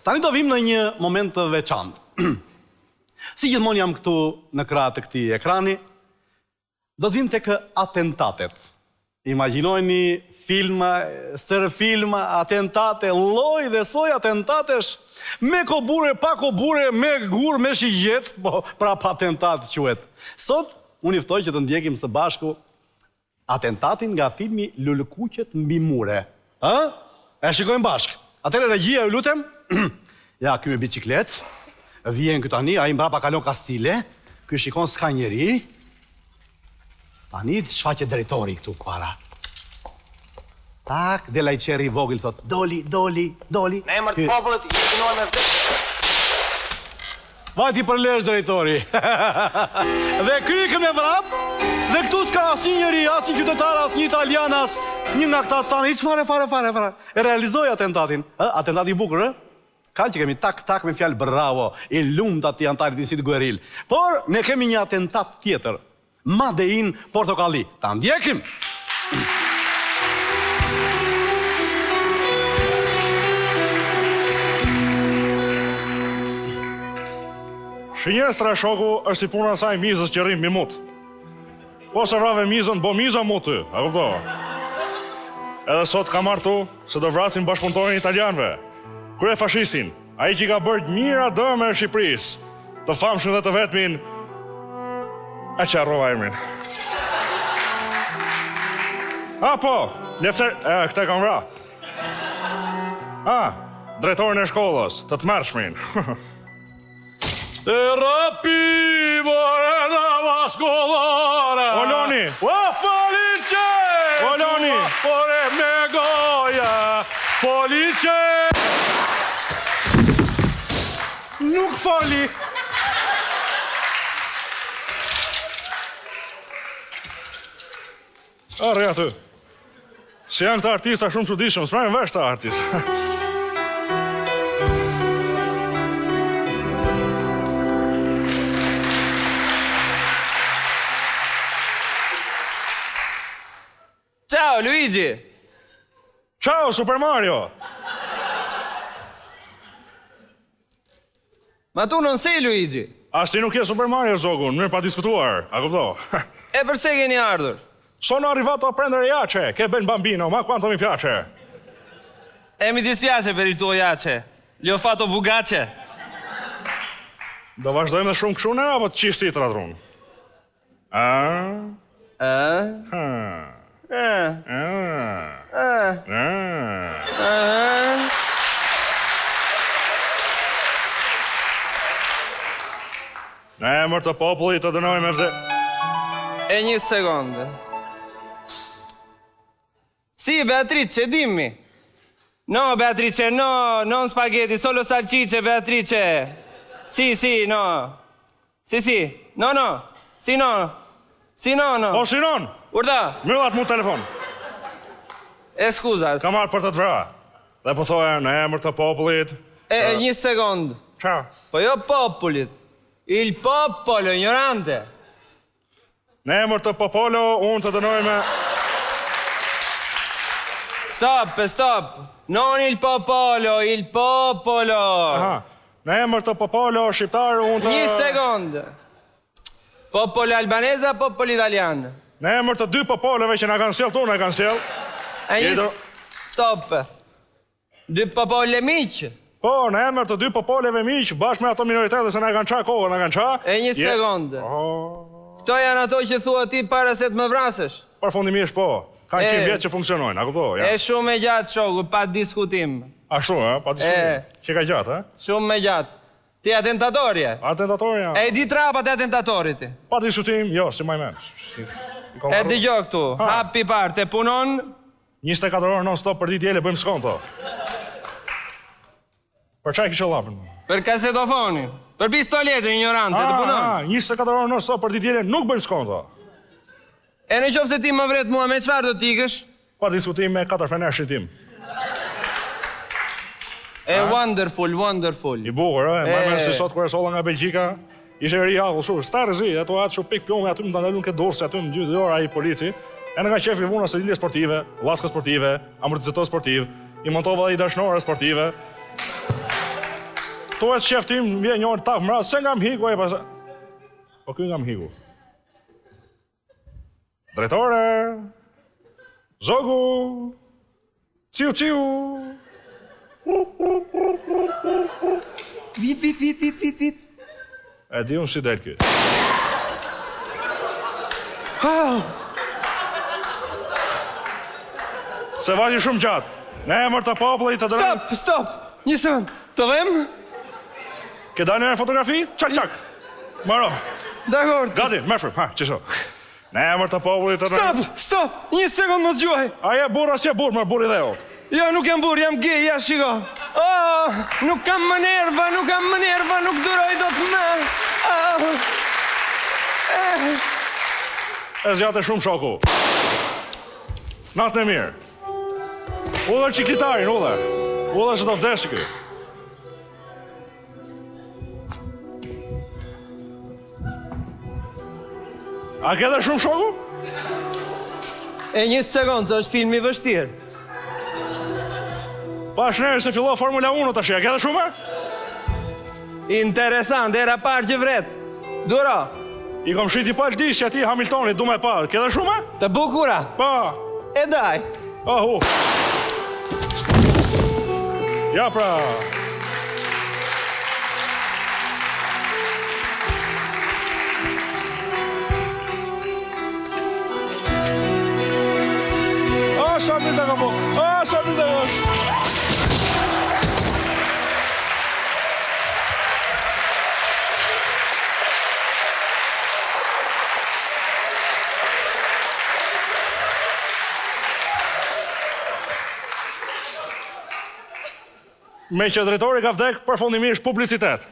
Tani do vim në një moment të veçantë. Si gjithmonë jam këtu në krah të këtij ekrani, do të vim tek atentatet. Imagjinojni filma, stërfilma, atentate, lloj dhe soj atentatesh, me kobure, pa kobure, me gur, me shigjetë, po prapë atentat quhet. Sot unë ju ftoj që të ndjekim së bashku Atentatin nga filmi Lulëkuqet mbi mure. Ë? E shikojmë bashkë. Atëherë regjia ju lutem. Ja, ky me biçikletë. Vjen ky tani, ai mbrapa kalon kastile. Ky shikon s'ka njeri. Tani shfaqet drejtori këtu para. Tak, del ai çerri i vogël thotë, doli, doli, doli. Në emër të popullit, ju dënoj me vdekje. Vajti për lesh drejtori. dhe ky ikën me vrap, dhe këtu s'ka asnjë njeri, asnjë qytetar, asnjë italian, as një nga këta tanë, hiç fare, fare, fare, fare. E realizoi atentatin. Ë, atentati i bukur, ë? Ka që kemi tak tak me fjalë bravo, i lumtë atij anëtarit të njësitit gueril. Por ne kemi një atentat tjetër. Made in Portokalli. Ta ndjekim! Shënjestra shoku është si puna e asaj mizës që rri mbi mut. Po s'e vrave mizën, bo miza mut ty, a kupto? Edhe sot kam ardhur këtu se do vrasim bashkëpunëtorin e italianëve. Kryefashistin, Ai që i ka bërë mijëra dëme Shqipërisë, të famshmin dhe të vetmin, e që harrova emrin. A, po, Lefter, e, këtë e kam vra. A, drejtorin e shkollës, të tmerrshmin. Te rapi morena vascolare. O Loni. O felice. O Loni. Ore me goja. Felice. Nuk foli. A, rri aty. Se janë këta artista shumë çuditshëm, s'marrin vesh këta artista. Ciao Luigi. Ciao Super Mario. Ma tu non sei Luigi. As ti nuk je Super Mario Zogu, në mënyrë padiskutuar, a kupto? E përse keni ardhur? Sono arrivato a prendere Jace, che bel bambino, ma quanto mi piace. E mi dispiace per il tuo Jace. Gli ho fatto bucace. Do vazhdojmë dhe shumë kështu ne apo të qis ti tratrunë? A? A? Ha. A. A. A. A. A. Në emër të popullit të dënoj me vde... E një sekondë. Sì, Beatrice, dimmi. No, Beatrice, no, non spaghetti, solo salsicce, Beatrice. Sì, sì, no. Sì, sì, no, no. Sì, no. Sì, no, no. O, Sinon! Urdhëro. Mbylle atë mu telefon. E scusa. Kam ardhur për të të vra. Dhe po thoja në emër të popullit. E, e një sekondë. Ça? Po jo popullit. Il popolo, ignorante. Në emër të popolo, unë të dënoj me... Stop, stop. Non il popolo, il popolo. Aha. Në emër të popolo shqiptar, unë të... Një sekondë. Popolo albanese, popolo italian. Në emër të dy popoleve që na kanë sjellë tu, na kanë sjellë. E një... Stop. Dy popole miq. Po, në emër të dy popoleve miq, bashkë me ato minoritete se na kanë ça kohën, na kanë ça. E një sekondë. Oh. Këto janë ato që thua ti para se të më vrasësh. Përfundimisht po. Kanë 100 vjet që funksionojnë, a kupto? Ja. E shumë e gjatë shoku, pa diskutim. Ashtu, ë, pa diskutim. Që ka gjatë, ë? Shumë e gjatë. Ti atentator je. Atentator jam. E di trapat e atentatorit ti. Pa diskutim, jo, s'i mbaj mend. E dëgjo këtu, hapi i parë, te punon 24 orë non stop për ditë diele bëjmë skonto. Për çfarë kishe llafin? Për kasetofonin. Për pistoletën ignorante të punon. Ah, 24 orë non stop për ditë diele nuk bëjmë skonto. E në qoftë se ti më vret mua me çfarë do të ikësh? Pa diskutim me katër fenershin tim. E wonderful, wonderful. I bukur, ë, më mend si sot kur e solla nga Belgjika, ishte i ri akull, shu, starë zi, ato atë shu pik plumbi, aty më ndalun ke Durrësi, aty më dy orë ai polici. E në nga qefi vuna sedilje sportive, llaska sportive, amortizator sportiv, i montova dhe i dashnore sportive. Tu ec qef tim, vjen njëri tap mbrapa, se nga më hiku ai pas. Po ky nga më hiku. Drejtore. Zogu. Ciu ciu. Vit vit vit vit vit vit. E di unë si del ky. Se vajti shumë gjatë. Në emër të popullit të drejtë. Stop, stop. Një sekond. Të them? Ke dalë në fotografi? Çak çak. Maro. Dakord. Gati, merr frymë. Ha, qështu. Në emër të popullit të Stop, stop. Një sekond mos gjuaj. A je burrë, a s'je burrë, mër burri dheut. Jo, nuk jam burrë, jam gay, ja shiko. Oh, nuk kam më nerva, nuk kam më nerva, nuk duroj dot më. Oh. Eh. E zgjate shumë shoku. Natën e mirë. Udha çiklitarin, udha. Udha se do vdesë ky. A ke dhe shumë shoku? E një sekond, se është film i vështirë. Pa shnerë se fillo Formula 1 tash, a ke dhe shumë? Interesant, hera parë që vret. Duro. I kom shit i palë disqe atij Hamiltonit, du me pa. Ke dhe shumë? Të bukura. Pa. E daj. Ahu. Ja pra. Ah, sa mirë ta ka po. Ah, sa mirë ta ka. Meqë drejtori ka vdek, përfundimisht publicitet.